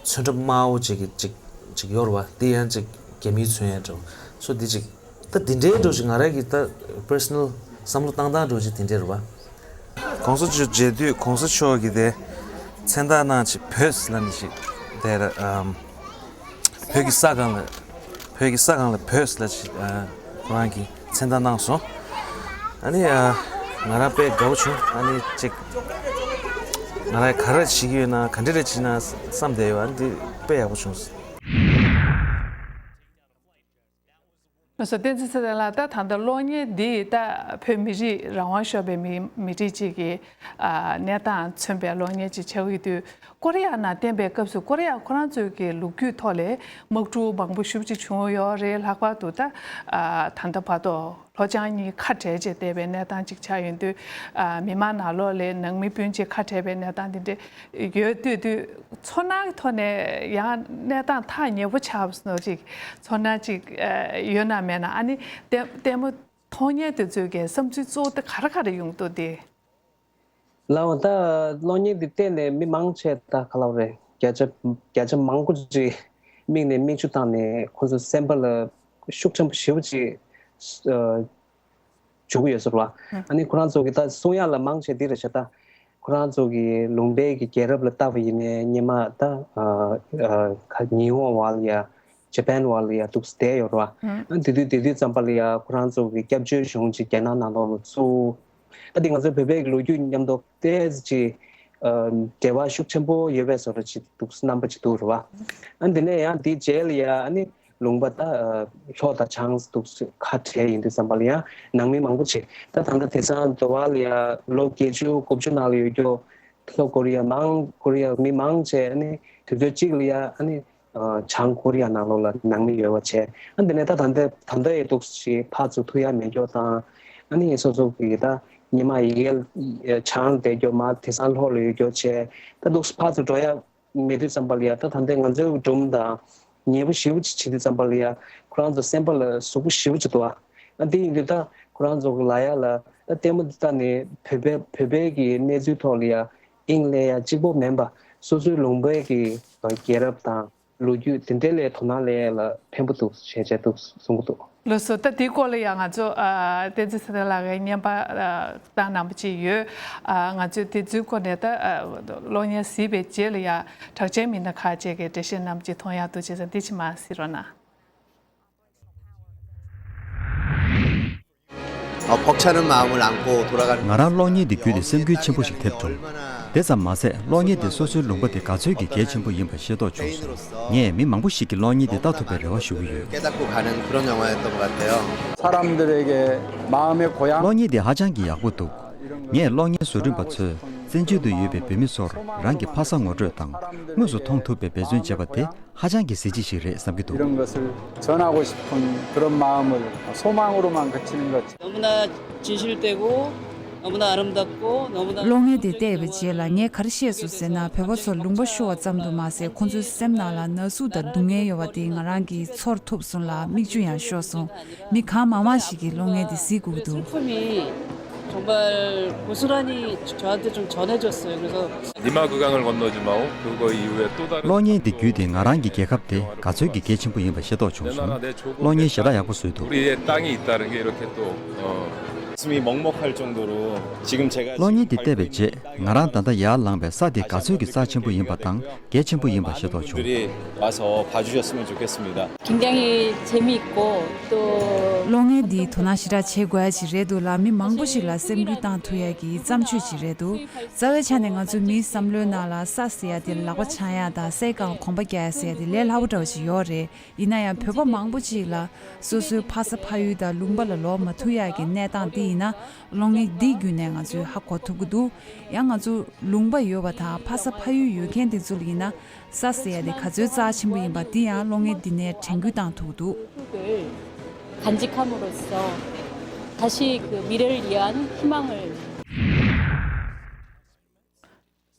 ཚོན་ཁྲ་དམར་པོ་ཅིག་གི་ཅིག་ཅིག་ཡོད་རེད་བ། དེ་ཡང་ཅིག་རྒྱ་མིའི་ཚོན་ཡང་འདྲ་བོ་སོ་དེ་ཅིག་ད་དེ་འདྲའི་འདྲ་བོ་ཅིག་ང་རང་གི་ད་པར་སོ་ནལ་བསམ་བློ་བཏང་སྟངས་འདྲ་བོ་ཅིག་དེ་འདྲ་རེད་བ། གོང་ས་མཆོག་མཇལ་དུས་གོང་ས་མཆོག་གིས་དེ་མཚན་རྟགས་གནང་ཅིག་བོད་ལབ་ནས་ཅིག་དེ་ར་ཨམ། བོད་ཀྱི་ས་སྒང་ལ་བོད་ཀྱི་ས་སྒང་ལ་བོད་ལ་ཅིག་ཨ་ཁོ་རང་གིས་མཚན་རྟགས་གནང་སོང་། ཨ་ནི་ཨ་ང་རང་དཔེ་དགའ་བོ་བྱུང་། ཨ་ནི་ཅིག་ང་རང་ག་རེ་བྱེད་ཀྱི་ཡོད་ན་ག་འདྲ་རེ་བྱེད་ན་བསམ་བསྡད་ཡོད། ཨ་ནི་འདི་དཔེ་ཡག་པོ་བྱུང་སོང་། ལགས་སོ། བསྟན་འཛིན་ཚེ་བརྟན་ལགས། ད་ད་ལྟ་གློག་བརྙན་འདི་ད་བོད་མི་རིགས་རང་དབང་ཤོར་བའི་མི་མི་རིགས་གཅིག་གི་ཨ་གནས་སྟངས་མཚོན་པའི་གློག་བརྙན་ཅིག་ཆགས་ཀྱི་ཡོད་དུས། ཀོ་རི་ཡ་ནང་བསྟན་པའི་སྐབས་སུ་ཀོ་རི་ཡ་ཁོ་རང་ཚོའི་གི་ལོ་རྒྱུས་ཐོག་ལས་དམག་འཁྲུག་མང་པོ་ཞེ་པོ་ཅིག་བྱུང་ཡོད་རེད། ལྷག་པར་དུ་ད་ཨ་ད་ལྟ་བར་དུ་ལྷོ་བྱང་གཉིས་ཁ་བྲལ་བྱས་བསྡད་པའི་གནས་སྟངས་ཅིག་ཆགས་ཡོང་དུས། ཨ་མི་མང་ནང་ལོགས་ལས་ནང་མི་སྤུན་མཆེད་ཁ་བྲལ་བའི་གནས་སྟངས་འདི་འདྲ་ཡོད་དུས་དུས། ཚོར་སྣང་གི་ཐོག་ནས་ཡང་གནས་སྟངས་ཐག་ཉེ་པོ་ཆགས་པ་ཅིག་ཚོར་སྣང་ཅིག་ཨ་ཡོད་ན་མེད་ན། ཨ་ནི་ལྟད་ལྟད་མོ་མཐོང་མཁན་དེ་ཚོའི་གི་བསམ་ཚུལ་གཙོ་བོ་དེ་ག་རེ་ག་རེ་ཡོང་འདུག་དེ། ལགས་འོང་། ད་གློག་བརྙན་འདི་བལྟས་ནས་མི་མང་ཆེ་ད་ག་ལབ་རེད། བརྒྱ་ཆ་བརྒྱ་ཆ་མང་པོ་ཅིག་མིག་ནས་མིག་ཆུ་བཏང་ནས་ཁོ་ཚོ་སེམས་པ་ལ་ཤུགས་ཆེན་པོ་ཞེ་པོ་ཅིག་ཨ་འཇུག་གི་ཡོད་ཟེར་བ། ཨ་ནི་ཁོ་རང་ཚོ་གི་ད་གསུང་ཡག་ལ་མང་ཆེ་འདི་རེད་ཤག་ད་ཁོ་རང་ཚོ་གི་ལུང་པའི་གི་རྒྱལ་རབས་ལ་བལྟ་བ་ཡིན་ནའི་སྔོན་མ་ད་ཨ་ཨ་ཉི་ཧོང་བ་ལ་ཡ་ཇ་པན་བ་ལ་ཡ་འདུག་སེ་བསྡད་ཡོད་རེད་བ། ཨ་དེ་དུས་དེ་དུས་ཙམ་པ་ལ་ཡ་ཁོ་རང་ཚོ་གི་སྐྱབས་བཅོལ་གཞུང་ཅིག་རྒྱ་ནག་ནང་ལོགས་ལ་བཙུགས། ཨ་དེ་ང་ཚོའི་བོད་པའི་གི་ལོ་རྒྱུས་མཉམ་དུ་ཏོག་ཙམ་ཅིག་ཨ་འབྲེལ་བ་ཤུགས་ཆེན་པོ་ཡོད་པའི་བཟོ་འདྲ་ཅིག་འདུག་སེ་རྣམ་པ་ཅིག་འདུག་རེད་བ། ཨ་དེ་ནས་ཡང་དེའི་རྗེས་ལ་ཡ་ཨ་ནི་ལུང་པ་ད་ཨ་ལྷོ་དང་བྱང་འདུག་སེ་ཁ་བྲལ་ཡིན་དུས་ཙམ་པ་ལ་ཡ་ནང་མི་མང་པོ་ཅིག་ད་ད་ལྟ་དེང་སང་འགྲོ་བ་ལ་ཡ་ལོ་བརྒྱད་ཅུ་དགུ་བཅུ་ནང་ལ་ཡོད་རྒྱུ་ལྷོ་ཀོ་རི་ཡ་མང་ཀོ་རི་ཡ་མི་མང་ཆེ་ཨ་ནི་དུས་ཚོད་གཅིག་ལ་ཡ་ཨ་ནི་ཨ་བྱང་ཀོ་རི་ཡ་ནང་ལོགས་ལ་ནང་མི་ཡོད་པ་བྱས། ཨ་འདི་ནས་ད་ད་ལྟ་ད་ལྟ་ཡི་འདུག་ཞིག་ཕར་ཚུར་ཐུག་ཡ་མེད་རྒྱུ་དང་། ཨ་ནི་སོ་སོ་གི་ད་ཉི་མ་ཡི་གེ་བྱང་བསྡད་རྒྱུ་མ་དེང་སང་ལྷོ་ལ་ཡོད་རྒྱུ་བྱས། ད་འདུག་ཕར་ཚུར་འགྲོ་ཡ་མེད་དུས་ཙམ་པ་ལ་ཡ་ད་ད་ལྟ་ང་ཚོའི་སྒྲུང་དང་ཉེ་པོ་ཞེ་པོ་ཅིག་བྱེད་དུས་ཙམ་པ་ལ་ཡ་ཁོ་རང་ཚོ་སེམས་པ་ལ་ཟུག་པོ་ཞེ་པོ་ཅིག་འདུག་ཨ་འདི་ཡིན་དུས་ད་ཁོ་རང་ཚོ་གི་ལ་ཡ་ལ་ད་ལྟད་མོ་འདི་ལྟ་ནས་བོད་པའི་བོད་པའི་གི་གནས་ཚུལ་ཐོག་ལ་ཡ་དབྱིངས་ལེན་ཡ་གཅིག་པོ་མིན་པ་སོ་སོའི་ལུང་པའི་གི་རྒྱལ་རབས་དང་། ལོ་རྒྱུས་དེ་འདྲའི་ལ་དོ་སྣང་ལེན་ཡ་ལ་ཕན་པོ་འདུག་ཞེས་བྱས་འདུག་གསུང་གི་འདུག་ལགས་སོ། ད་དེའི་སྐོར་ལ་ཡང་ང་ཚོ་ཨ་བསྟན་འཛིན་ཚེ་བརྟན་ལགས་ཀྱི་བརྙན་པར་ཨ་བཏང་གནང་བ་ཅིག་ཡོད། ཨ་ང་ཚོས་དེ་ཚོའི་སྐོར་ནས་ད་ཨ་གློག་བརྙན་གཟིགས་པའི་རྗེས་ལ་ཡང་གྲགས་ཅན་མི་སྣ་ཁག་ཅིག་གི་འགྲེལ་བཤད་རྣམས་ཅིག་མཐོང་ཡག་འདུག་བྱས་ཙང་འདི་ཕྱི་མ་གཟིགས་རོགས་གནང་། 어, 벅차는 마음을 안고 돌아가는 ང་རང་གློག་བརྙན་འདི་བརྒྱུད་དེ་སེམས་འགུལ་ཆེན་པོ་ཞིག་ཐེབས་བྱུང་། དེ་ཙམ་མ་ཟད་གློག་བརྙན་འདིས་སོ་སོའི་ལུང་པ་དེ་ག་ཚོད་ཀྱི་གལ་ཆེན་པོ་ཡིན་པ་ཤེས་རྟོགས་བྱུང་སོང་། ངས་མི་མང་པོ་ཞིག་གིས་གློག་བརྙན་འདི་ལྟ་ཐུབ་པའི་རེ་བ་ཞུ་གི་ཡོད། 깨닫고 가는 그런 영화였던 것 같아요. 사람들에게 마음의 고향. གློག་བརྙན་འདི་ཧ་ཅང་གི་ཡག་པོ་འདུག་ངས་གློག་བརྙན་བཟོ་སྐྲུན་པ་ཚོས་བཙན་བྱོལ་དུ་ཡོད་པའི་བོད་མི་ཚོར་རང་གི་ཕ་ས་ངོ་སྤྲོད་དང་དངོས་སུ་མཐོང་ཐུབ་པའི་འབད་བརྩོན་བྱས་པ་དེ་ཧ་ཅང་གི་གཟི་བརྗིད་ཞིག་རེད་བསམ་གྱི་འདུག 이런 것을 전하고 싶은 그런 마음을 소망으로만 그치는 것. 너무나 진실되고 너무나 아름답고 너무나 གློག་བརྙན་དེ་བལྟས་པའི་རྗེས་ལ་ངས་ག་རེ་ཤེས་སོང་ཟེར་ན། བོད་པ་ཚོར་ལུང་པ་ཤོར་བ་ཙམ་དུ་མ་ཟད་ཁོང་ཚོའི་སེམས་ནང་ལ་ན་ཟུག་དང་སྡུག་བསྔལ་ཡོད་པ་དེ་ང་རང་གིས་ཚོར་ཐུབ་སོང་ལ་མིག་ཆུ་ཡང་ཤོར་སོང་། མི་གང་མང་མང་ཞིག་གིས་གློག་བརྙན་དེ་གཟིགས་དགོས་ཀྱི་འདུག. 작품이 정말 고스란히 저한테 좀 전해졌어요. 그래서 리마 그강을 건너지 마오. 그거 이후에 또 다른 གློག་བརྙན་འདི་བརྒྱུད་དེ་ང་རང་གི་རྒྱལ་ཁབ་དེ་ག་ཚོད་ཀྱི་གལ་ཆེན་པོ་ཡིན་པ་ཤེས་རྟོགས་བྱུང་སོང་། གློག་བརྙན་ཞེ་དྲག་ཡག་པོ་བཟོས་འདུག 우리의 땅이 있다는 게 이렇게 또 어, 가슴이 먹먹할 정도로 지금 제가 གློག་བརྙན་འདི་བལྟས་པའི་རྗེས་ང་རང་ད་ལྟ་ཡར་ལངས་པའི་ས་དེ་ག་ཚོད་ཀྱི་རྩ་ཆེན་པོ་ཡིན་པ་དང་གལ་ཆེན་པོ་ཡིན་པ་ཤེས་རྟོགས་བྱུང་། 분들이 와서 봐주셨으면 좋겠습니다. 굉장히 재미있고 또 གློག་བརྙན་འདིས་དོ་སྣང་ཞེ་དྲག་བྱེད་དགོས་ཡ་ཅིག་རེད་འདུག་ལ། མི་མང་པོ་ཞིག་ལ་སེམས་འགུལ་བཏང་ཐུབ་ཡ་གི་བརྩམས་ཆོས་ཅིག་རེད་འདུག་རྩ་བའི་ཆ་ནས་ང་ཚོའི་མིའི་བསམ་བློའི་ནང་ལ་ས་ཟེར་ཡ་དེ་ལག་པ་འཆང་ཡ་དང་སའི་སྒང་གོམ་པ་རྒྱག་ཡ་ཟེར་ཡ་དེ་ལས་སླ་པོ་འདྲ་བོ་ཅིག་ཡོད་རེད། ཡིན་ན་ཡང་བོད་པ་མང་པོ་ཅིག་ལ་སོ་སོའི་ཕ་ས་ཕ་ཡུལ་དང་ལུང་པ་ལ་ལོག་མ་ཐུབ་ཡ་གི་གནས་སྟངས་འདི་ཡིན་ན། གློག་བརྙན་འདི་བརྒྱུད་ནས་ང་ཚོས་ཧ་གོ་ཐུབ་ཀྱི་འདུག་ཡང་ང་ཚོ་ལུང་པ་ཡོད་པ་དང་ཕ་ས་ཕ་ཡུལ་ཡོད་མཁན་དེ་ཚོ་ལ་ཡིན་ན། ས་ཟེར་ཡ་དེ་ག་ཚོད་རྩ་ཆེན་པོ་ཡིན་པ་འདི་ཡང་གློག་བརྙན་འདི་ནས་དྲན་སྐུལ་བཏང་ཐུབ་འདུག 간직함으로써 다시 그 미래를 위한 희망을.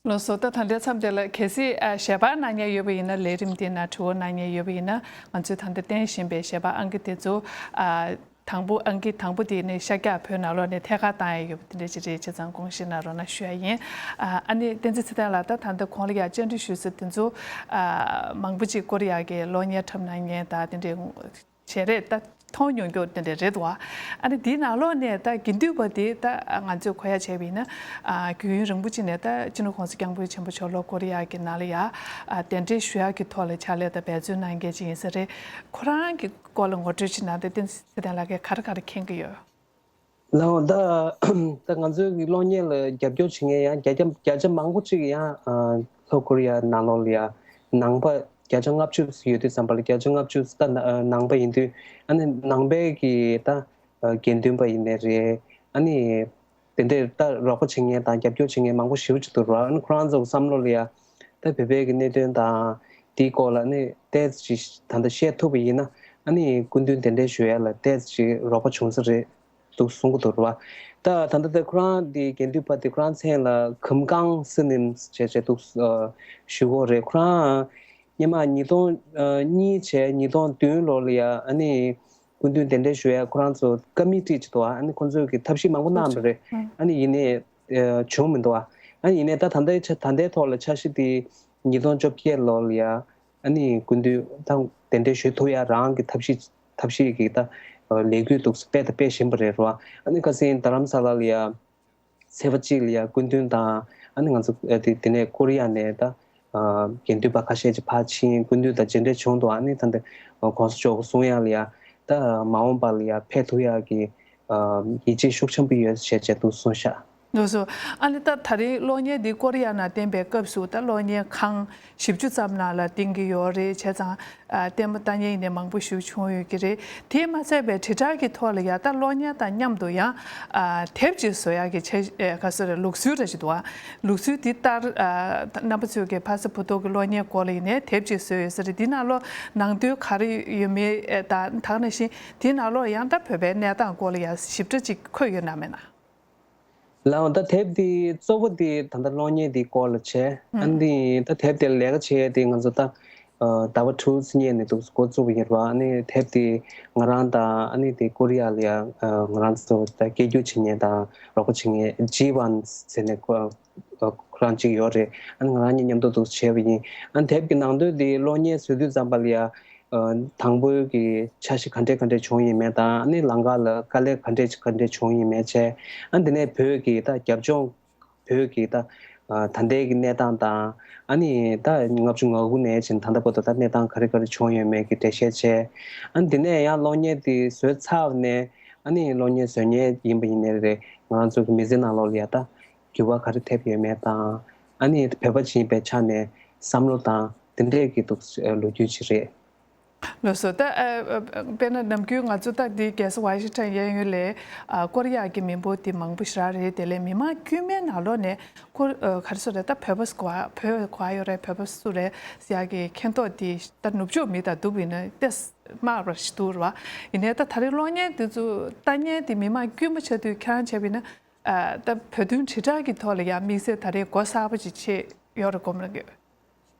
ལགས་སོ། ད་ད་ལྟའི་མཚམས་དེ་ལ་གལ་སྲིད་ཨ་ཞལ་པར་གནང་མཁན་ཡོད་པ་ཡིན་ན། ལས་རིམ་འདི་ན་དྲི་བ་གནང་མཁན་ཡོད་པ་ཡིན་ན། ང་ཚོས་ད་ལྟ་བསྟན་བཞིན་པའི་ཞལ་པར་ཨང་ཀི་དེ་ཚོ་ཨ། དང་པོ་ཨང་ཀི་དང་པོ་དེ་ནས་ཤར་རྒྱག་བོད་ནང་ལོགས་ནས་ཐད་ཀར་བཏང་ཡ་ཡོད་པ་དེ་འདྲ་ཅིག་རེད། བྱས་ཙང་དགོངས་བཞེས་གནང་རོགས་གནང་ཞུ་ཡ་ཡིན། ཨ་ཨ་ནི་བསྟན་འཛིན་ཚེ་བརྟན་ལགས། ད་ད་ལྟ་གོང་ལ་ཡ་བཅར་འདྲི་ཞུས་ས་དེ་ཚོ་ཨ་མང་པོ་ཅིག་ཀོ་རི་ཡ་གི་གློག་བརྙན་འཁྲབ་གནང་མཁན་དང་དེ་འདྲའི་བྱས་རེད། ད་མཐོང་མྱོང་རྒྱུ་དེ་འདྲ་རེད་འདུག་ཨ་ནི་དེའི་ནང་ལོགས་ནས་ད་དགེ་འདུན་པ་དེ་ད་ང་ཚོས་གོ་ཡ་བྱས་པ་ཡིན་ན། ཨ་རྒྱུན་རིང་པོ་ཅིག་ནས་ད་སྤྱི་ནོར་༸གོང་ས་༸སྐྱབས་མགོན་ཆེན་པོ་མཆོག་ལོ་ཀོ་རི་ཡ་གི་ནང་ལ་ཡ་ཨ་གདན་འདྲེན་ཞུ་ཡ་གི་ཐོག་ལ་ཕྱག་ལས་དང་འབད་བརྩོན་གནང་མཁན་ཅིག་ཡིན་ས་རེད། ཁོ་རང་གི་སྐོར་ལ་ངོ་སྤྲོད་ཅིག་གནང་དང་། བསྟན་འཛིན་ཚེ་བརྟན་ལགས་ཀྱིས་ག་རེ་ག་རེ་མཁྱེན་གྱི་ཡོད། ལགས་འོང་། ད་ད་ང་ཚོའི་གི་གློག་བརྙན་ལ་རྒྱབ་སྐྱོར་བྱེད་མཁན་ཡང་བརྒྱ་ཆ་བརྒྱ་ཆ་མང་པོ་ཅིག་ཡང་ཨ་ལྷོ་ཀོ་རི་ཡ་ནང་ལོགས་ལ་ཡ་ནང་པ་བརྒྱ་ཆ་ལྔ་བཅུ་ཡོད་དུས་ཙམ་པ་ལ། བརྒྱ་ཆ་ལྔ་བཅུ་ད་ན་ནང་པ་ཡིན་དུས། ཨ་ནི་ནང་པའི་གི་ད་ཨ་དགེ་འདུན་པ་ཡིན་ནའི་རེད། ཨ་ནི་དེ་འདྲའི་ད་རོགས་པ་བྱེད་མཁན་དང་རྒྱབ་སྐྱོར་བྱེད་མཁན་མང་པོ་ཞེ་པོ་ཅིག་འདུག་ར། ཨ་ནི་ཁོ་རང་ཚོ་གི་བསམ་བློ་ལ་ཡ་ད་བོད་པའི་གི་གནད་དོན་དང་དེའི་སྐོར་ལ་ཨ་ནི་ཏོག་ཙམ་ཅིག་ད་ལྟ་བཤད་ཐུབ་པ་ཡིན་ན། ཨ་ནི་སྐུ་མདུན་གདན་འདྲེན་ཞུ་ཡ་ལ་ཏོག་ཙམ་ཅིག་རོགས་པ་བྱུང་ས་རེད་འདུག་གསུང་གི་འདུག་ར་བ། ད་ད་ལྟ་དེ་ཁོ་རང་དེ་དགེ་འདུན་པ་དེ་ཁོ་རང་མཚན་ལ་ཁམ་ཀང་སི་ནིམ་བྱས་བྱས་འདུག་ཨ་ཞུ་གི་ཡོད་རེད། ཁོ་རང་སྔོན་མ་ཉིས་སྟོང་གཉིས་བྱས་ཉིས་སྟོང་བདུན་ལོ་ལ་ཡ་ཨ་ནི་སྐུ་མདུན་གདན་འདྲེན་ཞུ་ཡ་ཁོ་རང་ཚོ་ཀ་མི་ཊི་ཅིག་འདུག་ཨ་ནི་ཁོ་ཚོས་ཀྱི་ཐབས་ཤེས་མང་པོ་གནང་བ་རེད། ཨ་ནི་ཡིན་ནའི་ཨ་བྱུང་མི་འདུག་ཨ་ནི་ཡིན་ནའི་ད་ད་ལྟའི་ཆ་ད་ལྟའི་ཐོག་ལ་འཆར་གཞི་དེ་ཉིས་སྟོང་བཅོ་བརྒྱད་ལོ་ལ་ཡ་ཨ་ནི་སྐུ་མདུན་ད་གདན་འདྲེན་ཞུ་ཐུབ་ཡ་རང་གི་ཐབས་ཤེས་ཐབས་ཤེས་ཀྱི་ད་ལས་འགུལ་འདུག་སྤེལ་དང་སྤེལ་བཞིན་པ་རེད་ར་བ། ཨ་ནི་ཁ་སང་རྡ་རམ་ས་ལ་ལ་ཡ་ཚེས་པ་གཅིག་ལ་ཡ་སྐུ་མདུན་དང་ཨ་ནི་ང་ཚོ་ཨ་དེ་དེ་ནས་ཀོ་རི་ཡ་ནས་ད་ཨ་དགེ་འདུན་པ་ཁ་ཤས་ཅིག་ཕར་ཕྱིན། སྐུ་མདུན་དང་མཇལ་འཕྲད་བྱུང་འདུག་ཨ་ནི་ད་འདི་༸གོང་ས་མཆོག་གི་གསུང་ཡ་ལ་ཡ་ད་མ་འོངས་པ་ལ་ཡ་ཕེབས་ཐུབ་ཡ་གི་ཨ་ཡིད་ཆེས་ཤུགས་ཆེན་པོ་ཡོད་ཞེས་བྱས་འདུག་གསུངས་ཤག་ལགས་སོ། ཨ་ནི་ད་ད་རེས་གློག་བརྙན་འདི་ཀོ་རི་ཡ་ནང་བསྟན་པའི་སྐབས་སུ་ད་གློག་བརྙན་ཁང་བཞི་བཅུ་ཙམ་ནང་ལ་བསྟན་གྱི་ཡོད་རེད། བྱས་ཙང་ཨ་ལྟད་མོ་ལྟ་མཁན་ཡིན་ནའི་མང་པོ་ཞིག་བྱུང་ཡོད་ཀྱི་རེད། དེས་མ་ཚད་པའི་དྲིལ་བསྒྲགས་ཀྱི་ཐོག་ལ་ཡ་ད་གློག་བརྙན་དང་མཉམ་དུ་ཡང་ཨ་དེབ་ཅིག་བཟོ་ཡག་གི་འཆར་ཨ་ག་ཟེར་རེད། ལུགས་སྲོལ་རེ་ཞིག་འདུག་ཨ་ལུགས་སྲོལ་འདི་ལྟར་ཨ་རྣམ་པ་ཚོས་ཀྱི་ཕ་ས་བུ་ཐོག་གི་གློག་བརྙན་སྐོར་ལ་ཡིན་ནའི་དེབ་ཅིག་བཟོས་ཡོད་ས་རེད། འདི་ནང་ལོགས་ནང་དོན་ག་རེ་ཡོད་མེད་ཨ་དང་དེ་ནང་བཞིན་འདི་ནང་ལོགས་ཡང་ད་བོད་པའི་གནས་སྟངས་སྐོར་ལ་ཡང་ཞིབ་ཕྲ་ཅིག་འཁོད་ཡོད་ན་མེད་ན། ལགས་འོང་། ད་དེབ་འདི་གཙོ་བོ་འདི་ད་ལྟ་གློག་བརྙན་འདི་སྐོར་ལ་བྱས། ཨ་ནི་ད་དེབ་དེ་ལས་ཀ་བྱེད་ཡས་དེ་ང་ཚོ་ད་ཟླ་བ་དྲུག་ཙམ་སྔོན་ནས་འདུག་འགོ་བཙུགས་པ་ཡིན་ར། ཨ་ནི་དེབ་དེ་ང་རང་དང་ཨ་ནི་དེ་ཀོ་རི་ཡ་ལ་ཡ་ང་རང་ཚོ་ད་སྐད་སྒྱུར་བྱེད་མཁན་དང་རོགས་པ་བྱེད་མཁན་ཇི་ཝན་ཟེར་ནས་ཁོ་ཁོ་རང་གཅིག་ཡོད་རེད། ཨ་ནི་ང་རང་གཉིས་མཉམ་དུ་འདུག་བྱས་པ་ཡིན། ཨ་ནི་དེབ་ཀྱི་ནང་དོན་དེ་གློག་བརྙན་བཟོ་དུས་ཙམ་པ་ལ་ཡ། ཨ་དང་པོའི་གི་འཆར་གཞི་ག་འདྲས་ག་འདྲས་བྱུང་ཡོད་མེད་དང་། ཨ་ནི་ལམ་ཁ་ལ་དཀའ་ལས་ག་འདྲས་ག་འདྲས་བྱུང་ཡོད་མེད་བྱས། ཨ་དེ་ནས་བོད་ཀྱི་ད་རྒྱབ་ལྗོངས་བོད་ཀྱི་ད་ཨ་ད་ལྟའི་གི་གནས་སྟངས་དང་། ཨ་ནི་ད་ལྔ་བཅུ་ང་དགུ་ནས་བྱས་ད་ལྟ་བར་དུ་ད་གནས་སྟངས་ག་རེ་ག་རེ་བྱུང་ཡོད་མེད་ཀྱི་འགྲེལ་བཤད་བྱས། ཨ་ནི་དེ་ནས་ཡང་གློག་བརྙན་དེ་བཟོས་ཚར་བ་ནས་ཨ་ནི་གློག་བརྙན་བཟོ་མཁན་ཡིན་པ་ཡིན་ནའི་རེད། ང་རང་ཚོ་གི་མི་ཚེ་ནང་ལོགས་ལ་ཡ་ད་འགྱུར་བ་ག་རེ་ཐེབས་ཡོད་མེད་དང་། ཨ་ནི་བོད་པ་ཅིག་ཡིན་པའི་ཆ་ནས་བསམ་བློ་དང་དེ་འདྲས་ཀྱི་འདུག་ལོ་རྒྱུས་ཅིག་རེད། ལགས་སོ། ད་ཨ་ཨ་དཔེར་ན་ནམ་རྒྱུན་ང་ཚོ་ད་འདི་རྒྱལ་ས་ཝ་ཤིང་ཊོན་གཡས་གཡོན་ལ་ཨ་ཀོ་རི་ཡ་གི་མི་འབོར་འདི་མང་པོ་ཞེ་དྲག་རེད། དེ་ལས་མི་མང་དཀྱུས་མའི་ནང་ལོགས་ནས་ཁོ་ཨ་ག་རེ་ཟེར་རེད། ད་བོད་པ་ག་བོད་ག་ཡོད་རེད། བོད་པ་སུ་རེད་ཟེར་ཡ་གི་མཁྱེན་རྟོགས་འདི་ད་ནུབ་ཕྱོགས་མི་དང་བསྡུར་བ་ཡིན་ན་ཏོག་ཙམ་དམའ་བ་ཞིག་འདུག་རེད་བ། ཡིན་ནའི་ད་ད་རེས་གློག་བརྙན་འདི་ཚོ་ལྟ་མཁན་འདི་མི་མང་དཀྱུས་མ་ཆགས་དུས་ཁྱེད་རང་བྱས་པ་ཡིན་ན། ཨ་ད་བོད་དོན་དྲིལ་བསྒྲགས་ཀྱི་ཐོག་ལ་ཡང་དམིགས་བསལ་ད་རེས་སྒོ་གསར་པ་ཅིག་ཕྱེ་ཡོད་རེད་དགོངས་པ་གནང་གི་ཡོད།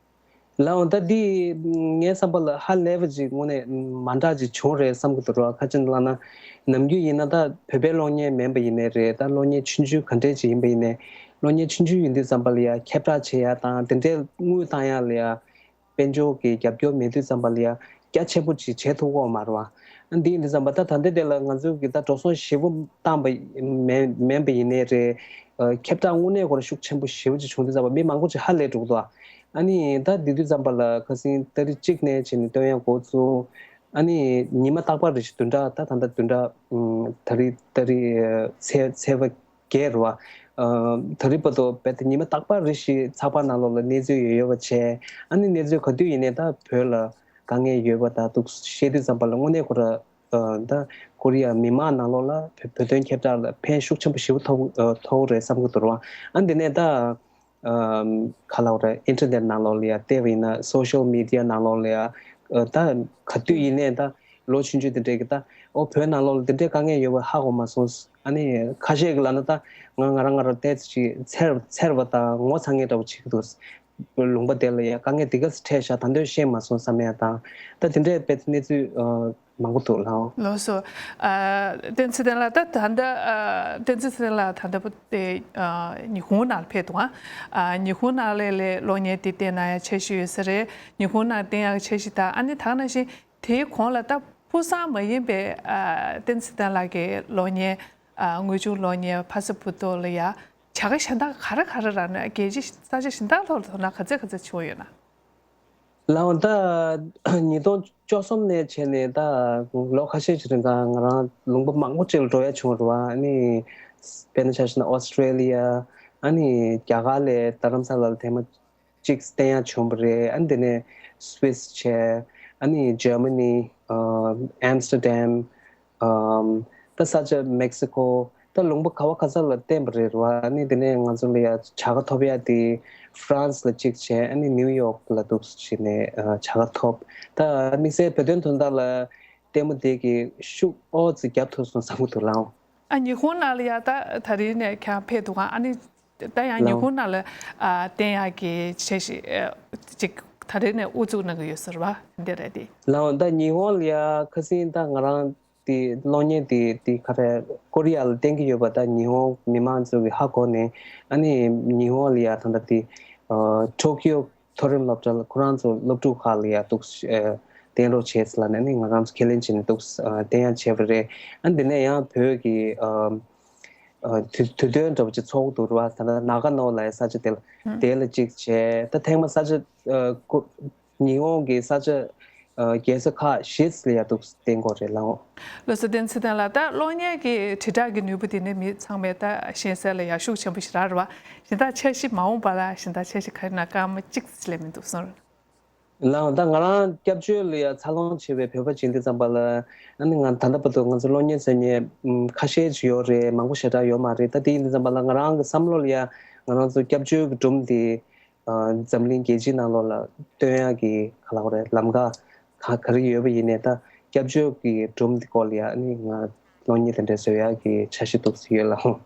ལགས་འོང་། ད་འདི་ངའི་བསམ་པ་ལ་ཧ་ལས་པ་ཅིག་དངོས་གནས་མ་འདྲ་ཅིག་བྱུང་རེད་བསམ་གྱི་འདུག་ར། ག་ཅི་ལབ་ན་ནམ་རྒྱུན་ཡིན་ན་ད་བོད་པའི་གློག་བརྙན་མིན་པ་ཡིན་ནའི་རེད། ད་གློག་བརྙན་ཆུང་ཆུང་ག་འདྲས་ཅིག་ཡིན་པ་ཡིན་ནའི་གློག་བརྙན་ཆུང་ཆུང་ཡིན་དུས་ཙམ་པ་ལ་ཡ་ཁྱབ་བསྒྲགས་བྱེད་ཡ་དང་དེ་འདྲའི་དངུལ་བཏང་ཡ་ལ་ཡ། དཔལ་འབྱོར་གྱི་རྒྱབ་སྐྱོར་མེད་དུས་ཙམ་པ་ལ་ཡ་རྒྱ་ཆེན་པོ་ཅིག་བྱེད་ཐུབ་ཀྱི་ཡོད་མ་རེད་བ། འདི་ཡིན་དུས་ཙམ་པ་ད་ད་ལྟའི་དེ་ལ་ང་ཚོས་ཀྱི་ད་འགྲོ་སོང་ཞེ་པོ་བཏང་པ་མེད་མིན་པ་ཡིན་ནའི་རེད། ཁྱབ་བསྒྲགས་དངོས་གནས་ཁོ་རང་ཤུགས་ཆེན་པོ་ཞེ་པོ་ཅིག་བྱུང་དུས་ཙམ་པ་མི་མང་པོ་ཅིག་ཧ་ལས་འགྲོ་གི་འདུག་ཨ་ནི་ད་འདི་དུས་ཙམ་པ་ལ་ཁ་སང་ཏ་རིག་གཅིག་ནས་བྱས་ནས་སྟོན་ཡ་འགོ་བཙུགས། ཨ་ནི་ཉི་མ་རྟག་པར་རེ་བཞིན་བདུན་ཕྲག་ད་ད་ལྟ་བདུན་ཕྲག་ཨུམ་ད་རེས་ད་རེས་ཚེས་ཚེས་པ་བརྒྱད་རེད་བ། ཨ་ད་རེས་བར་དུ་རྦད་དེ་ཉི་མ་རྟག་པར་རེ་བཞིན་ཚགས་པར་ནང་ལོགས་ལ་གནས་ཚུལ་ཡོད་ཡོད་པ་བྱས། ཨ་ནི་གནས་ཚུལ་ག་དུས་ཡིན་ནའི་ད་བོད་ལ་དཀའ་ངལ་ཡོད་པ་ད་འདུག་བཤད་དུས་ཙམ་པ་ལ་དངོས་གནས་ཁོ་ར་ཨ་ད་ཀོ་རི་ཡ་མི་མང་ནང་ལོགས་ལ་བོད་བོད་དོན་ཁྱབ་བསྒྲགས་ལ་ཕན་ཤུགས་ཆེན་པོ་ཞེ་པོ་ཐོགས་ཨ་ཐོགས་རེད་བསམ་གྱི་འདུག་ར་བ། ཨ་འདི་ནས་ད། ཨམ་ག་ལབ་རེད། ཨིན་ཊར་ནེཊ་ནང་ལོགས་ལ་ཡ་བལྟས་པ་ཡིན་ན། སོ་ཤལ་མི་ཌི་ཡ་ནང་ལོགས་ལ་ཡ་ཨ་ད་ག་དུས་ཡིན་ནའི་ད་ལོ་ཆུང་ཆུང་དེ་འདྲས་ཀྱི་ད་ཨོ་བོད་ནང་ལོགས་ལ་དེ་འདྲས་དཀའ་ངལ་ཡོད་པ་ཧ་གོ་མ་སོང་། ཨ་ནི་ཁ་ཤས་ཀྱིས་ལབ་ན་ད་ང་ང་རང་ང་རང་བལྟས་ཅིག་འཚེར་འཚེར་བ་དང་ངོ་ཚ་ངེས་འདྲ་བོ་བྱེད་ཀྱི་འདུག་ལུང་པ་དེ་ལ་ཡ་དཀའ་ངལ་དེ་ག་ཚོད་འཕྲད་ཤག་ད་དུང་ཤེས་མ་སོང་བསམ་ཡ་དང་། ད་དེ་འདྲས་དཔེ་གནས་ཚུལ་ཨ་མང་པོ་འདུག་ལགས། ལགས་སོ། ཨ་བསྟན་འཛིན་ཚེ་བརྟན་ལགས། ད་ད་ལྟ་ཨ་བསྟན་འཛིན་ཚེ་བརྟན་ལགས་ད་ལྟ་བུ་དེ་ཨ་ཉི་ཧོང་ནང་ལ་ཕེབས་འདུག་ཨ། ཨ་ཉི་ཧོང་ནང་ལ་ལས་གློག་བརྙན་དེ་བལྟས་ན་ཡང་འཆར་གཞི་ཡོད་ས་རེད། ཉི་ཧོང་ནང་བསྟན་ཡག་འཆར་གཞི་དང་། ཨ་ནི་ད་ག་ནང་བཞིན་དེའི་གོང་ལ་ད་ཕུགས་བསམ་མ་ཡིན་པའི་ཨ་བསྟན་འཛིན་ཚེ་བརྟན་ལགས་ཀྱི་གློག་བརྙན་ཨ་དངོས་བྱུང་གློག་བརྙན་ཕ་ས་བུ་ཐོ་ལ་ཡ་བྱ་དགའ་གཞན་དག་ག་རེ་ག་རེ་རག་ན། རྒྱལ་སྤྱི་ས་ཆ་གཞན་དག་ཐོག་ལ་མདོར་ན་ག་ཚད་ག་ཚད་བྱུང་ཡོད་ན། ལགས་འོང་། ད་ཉིས་སྟོང་བཅུ་གསུམ་ནས་བྱས་ནས་ད་ལོ་ཁ་ཤས་ཤིག་རིང་ལ་ང་རང་ལུང་པ་མང་པོ་ཅིག་ལ་འགྲོ་ཡ་བྱུང་རེད་བ། ཨ་ནི་དཔེར་ན་ཆ་བཞག་ན་ཨོ་སི་ཀྲེ་ལི་ཡ། ཨ་ནི་རྒྱ་གར་ལ་རྡ་རམ་ས་ལ་ལ་ཐེངས་མ་གཅིག་བསྟན་ཡ་བྱུང་བ་རེད། ཨ་ནི་དེ་ནས་སུ་ཝིས་བྱས། ཨ་ནི་ཇར་མ་ནི། ཨ་ཨེམ་སི་ཊར་ཌམ། ཨམ་ད་ས་ཆ་མེག་སི་ཀོ། ད་ལུང་པ་ག་བ་ག་ས་ལ་བསྟན་པ་རེད་བ། ཨ་ནི་དེ་ནས་ང་ཚོ་ལ་ཡ་བྱ་དགའ་ཐོབ་ཡ་དེ་ཧྥ་རན་སི་ལ་གཅིག་བྱས། ཨ་ནི་ནིའུ་ཡོག་ལ་འདུག་བྱས་ནས་ཨ་བྱ་དགའ་ཐོབ། ད་དམིགས་བསལ་བོད་དོན་དོན་དག་ལ་ལྟད་མོ་དེ་གི་ཤུགས་ཨོ་ཙི་རྒྱབ་ཐུབ་སོང་བསམ་གྱི་འདུག་ལགས། ཨ་ཉི་ཧོང་ནང་ལ་ཡ་ད་ད་རིང་ནས་ཁྱེད་ཕེབས་འདུག་ག་ཨ་ནི་ད་ཡང་ཉི་ལགས། ཧོང་ནང་ལ་ཨ་བསྟན་ཡག་གི་འཆར་གཞི་ཨ་ཅིག་ད་རེས་ནས་དབུ་འཛུགས་གནང་གི་ཡོད་ཟེར་བ་དེ་འདྲ་རེད་དེ། ལགས་འོང་། ད་ཉི་ཧོང་ལ་ཡ་ཁ་སང་ད་ང་རང་དེ་གློག་བརྙན་དེ་དེ་ག་རེ་ཀོ་རི་ཡ་ལ་བསྟན་གྱི་ཡོད་པ་ད་ཉི་ཧོང་མི་མང་ཚོ་གིས་ཧ་གོ་ནས། ཨ་ནི་ཉི་ཧོང་ལ་ཡ་ད་ལྟ་དེ་ཨ་ཊོ་ཀིའོ་མཐོ་རིམ་སློབ་གྲྭ་ལ་ཁོ་རང་ཚོ་སློབ་ཕྲུག་ཁག་ལ་ཡ་འདུག་ཨ་བསྟན་རོགས་བྱས་ཟེར་ལབ་ནས། ཨ་ནི་ང་རང་ཚོ་ཁས་ལེན་བྱས་ནས་འདུག་ཨ་བསྟན་ཡ་བྱས་པ་རེད། ཨ་ནི་དེ་ནས་ཡང་བོད་ཀྱི་ཨ་ཨ་དུས་དུས་སྟོན་འདྲ་པོ་ཅིག་ཚོགས་འདུག་རེད་བ། ད་ལྟ་ནཱ་ག་ནོ་ལབ་ཡ་ས་ཆ་དེ་ལ་ཧུམ། དེ་ལ་གཅིག་བྱས། ད་ཐེངས་མ་ས་ཆ་ཨ་ཀོ་ཉི་ཧོང་གི་ས་ཆ་ཨ་རྒྱལ་ས་ཁག་བཞི་ཙམ་ལ་ཡ་འདུག་བསྟན་དགོས་རེད་ལགས། ལགས་སོ། བསྟན་འཛིན་ཚེ་བརྟན་ལགས། ད་གློག་བརྙན་གྱི་དྲིལ་བསྒྲགས་ཀྱི་ནུས་པ་དེ་ནི་མི་ཚང་མས་ད་ཤེས་གསལ་ལ་ཡ་ཤུགས་ཆེན་པོ་ཞིག་རག་རེད་བ། གཞན་དག་འཆར་གཞི་མ་འོངས་པ་ལ་གཞན་དག་འཆར་གཞི་ག་རེ་ན་སྐར་མ་གཅིག་ཙམ་ལས་མི་འདུག་གསུངས་རེད། ལགས། ད་ང་རང་སྐྱབས་བཅོལ་ལ་ཡ་འཚར་ལོངས་བྱས་པའི་བོད་པ་ཅིག་ཡིན་དུས་ཙམ་པ་ལ། ཨ་ནི་ང་ད་ལྟ་བར་དུ་ང་ཚོ་གློག་བརྙན་བཟོ་མཁན་ཁ་ཤས་ཅིག་ཡོད་རེད། མང་པོ་ཞེ་དྲག་ཡོད་མ་རེད། ད་དེ་ཡིན་དུས་ཙམ་པ་ལ་ང་རང་གི་བསམ་བློ་ལ་ཡ་ང་རང་ཚོ་སྐྱབས་བཅོལ་གྱི་སྒྲུང་དེ་ཨ་འཛམ་གླིང་རྒྱལ་སྤྱིའི་ནང་ལོགས་ལ་སྟོན་ཡག་གི་ག་ལབ་དགོས་རེད། ལམ་ཁ་ག་ག་རེ་ཡོད་པ་ཡིན་ནའི་ད་སྐྱབས་བཅོལ་གྱི་སྒྲུང་དེ་སྐོར་ལ་ཡ་ཨ་ནི་ང་གློག་བརྙན་དེ་འདྲ་བཟོ་ཡག་གི་འཆར་གཞི་འདུག་སེ་ཡོད་ལགས།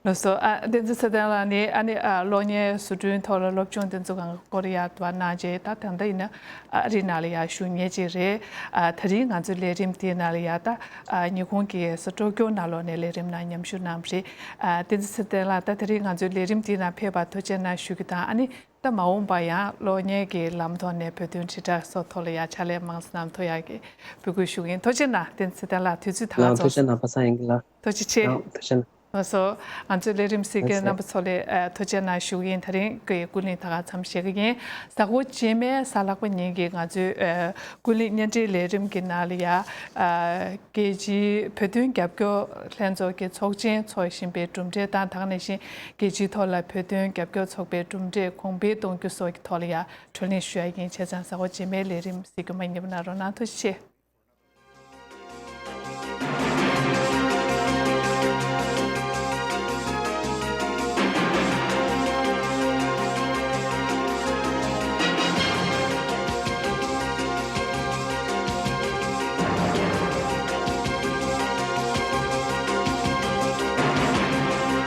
ལགས་སོ། ཨ་བསྟན་འཛིན་ཚེ་བརྟན་ལགས་ནི་ཨ་ནི་ཨ་གློག་བརྙན་བཟོ་སྐྲུན་ཐོག་ལ་སློབ་སྦྱོང་དེ་ཚོ་གང་སྐོར་ཡག་ཏུ་གནང་རྗེས། ད་ད་ལྟ་ཡིན་ན་ཨ་རི་ནང་ལ་ཡ་བཞུགས་མཁན་ཅིག་རེད། ཨ་དེ་རིང་ང་ཚོའི་ལས་རིམ་དེའི་ནང་ལ་ཡ་ད་ཨ་ཉི་ཧོང་གི་ས་ཀྲོ་ཀྱོ་ནང་ལོགས་ནས་ལས་རིམ་ནང་མཉམ་ཞུགས་གནང་བ་རེད། ཨ་བསྟན་འཛིན་ཚེ་བརྟན་ལགས། ད་དེ་རིང་ང་ཚོའི་ལས་རིམ་དེའི་ནང་ཕེབས་པར་ཐུགས་རྗེ་གནང་ཞུ་རྒྱུ་དང་། ཨ་ནི་ད་མ་འོངས་པ་ཡང་གློག་བརྙན་གྱི་ལམ་ཐོག་ནས་བོད་དོན་དྲིལ་བསྒྲགས་སོགས་ཐོག་ལ་ཡང་ཕྱག་ལས་མང་ཙམ་གནང་ཐུབ་ཡག་གི་འབོད་སྐུལ་ཞུ་གི་ཡིན། ཐུགས་རྗེ་གནང་བསྟན་འཛིན་ཚེ་བརྟན་ལགས། དུས་ཚོད་ད་ག་ལགས། ཐུགས་རྗེ་གནང་། པ་སངས་དབྱངས་སྐྱིད་ལགས། ཐུགས་རྗེ་ཆེ། ལགས། ཐུགས་རྗེ་གནང་། ལགས་སོ། ང་ཚོའི་ལས་རིམ་གཟིགས་མཁན་རྣམ་པ་ཚོ་ལ་ཨ་ཐུགས་རྗེ་གནང་ཞུ་གི་ཡིན། དེ་རིང་གི་ཀུན་གླེང་ད་ག་མཚམས་བཞག་གི་ཡིན། གཟའ་འཁོར་རྗེས་མའི་གཟའ་ལྷག་པ་ཉིན་གྱི་ང་ཚོའི་ཨ་ཀུན་གླེང་བརྙན་འཕྲིན་ལས་རིམ་གྱི་ནང་ལ་ཡ་ཨ་རྒྱལ་སྤྱིའི་བོད་དོན་རྒྱབ་སྐྱོར་ལྷན་ཚོགས་ཀྱི་ཚོགས་ཆེན་འཚོགས་བཞིན་པའི་གྲུབ་འབྲས་དང་། ད་ག་ནང་བཞིན་རྒྱལ་སྤྱིའི་ཐོག་ལ་བོད་དོན་རྒྱབ་སྐྱོར་ཚོགས་པའི་གྲུབ་འབྲས་གོང་འཕེལ་གཏོང་རྒྱུ་སོགས་ཀྱི་ཐོག་ལ་ཡ་བགྲོ་གླེང་ཞུ་ཡ་ཡིན། བྱས་ཙང་གཟའ་འཁོར་རྗེས་མའི་ལས་རིམ་གཟིགས་སྐྱོང་མ་བསྙེལ་བ་གནང་རོགས་གནང་། ཐུགས་རྗེ་ཆེ།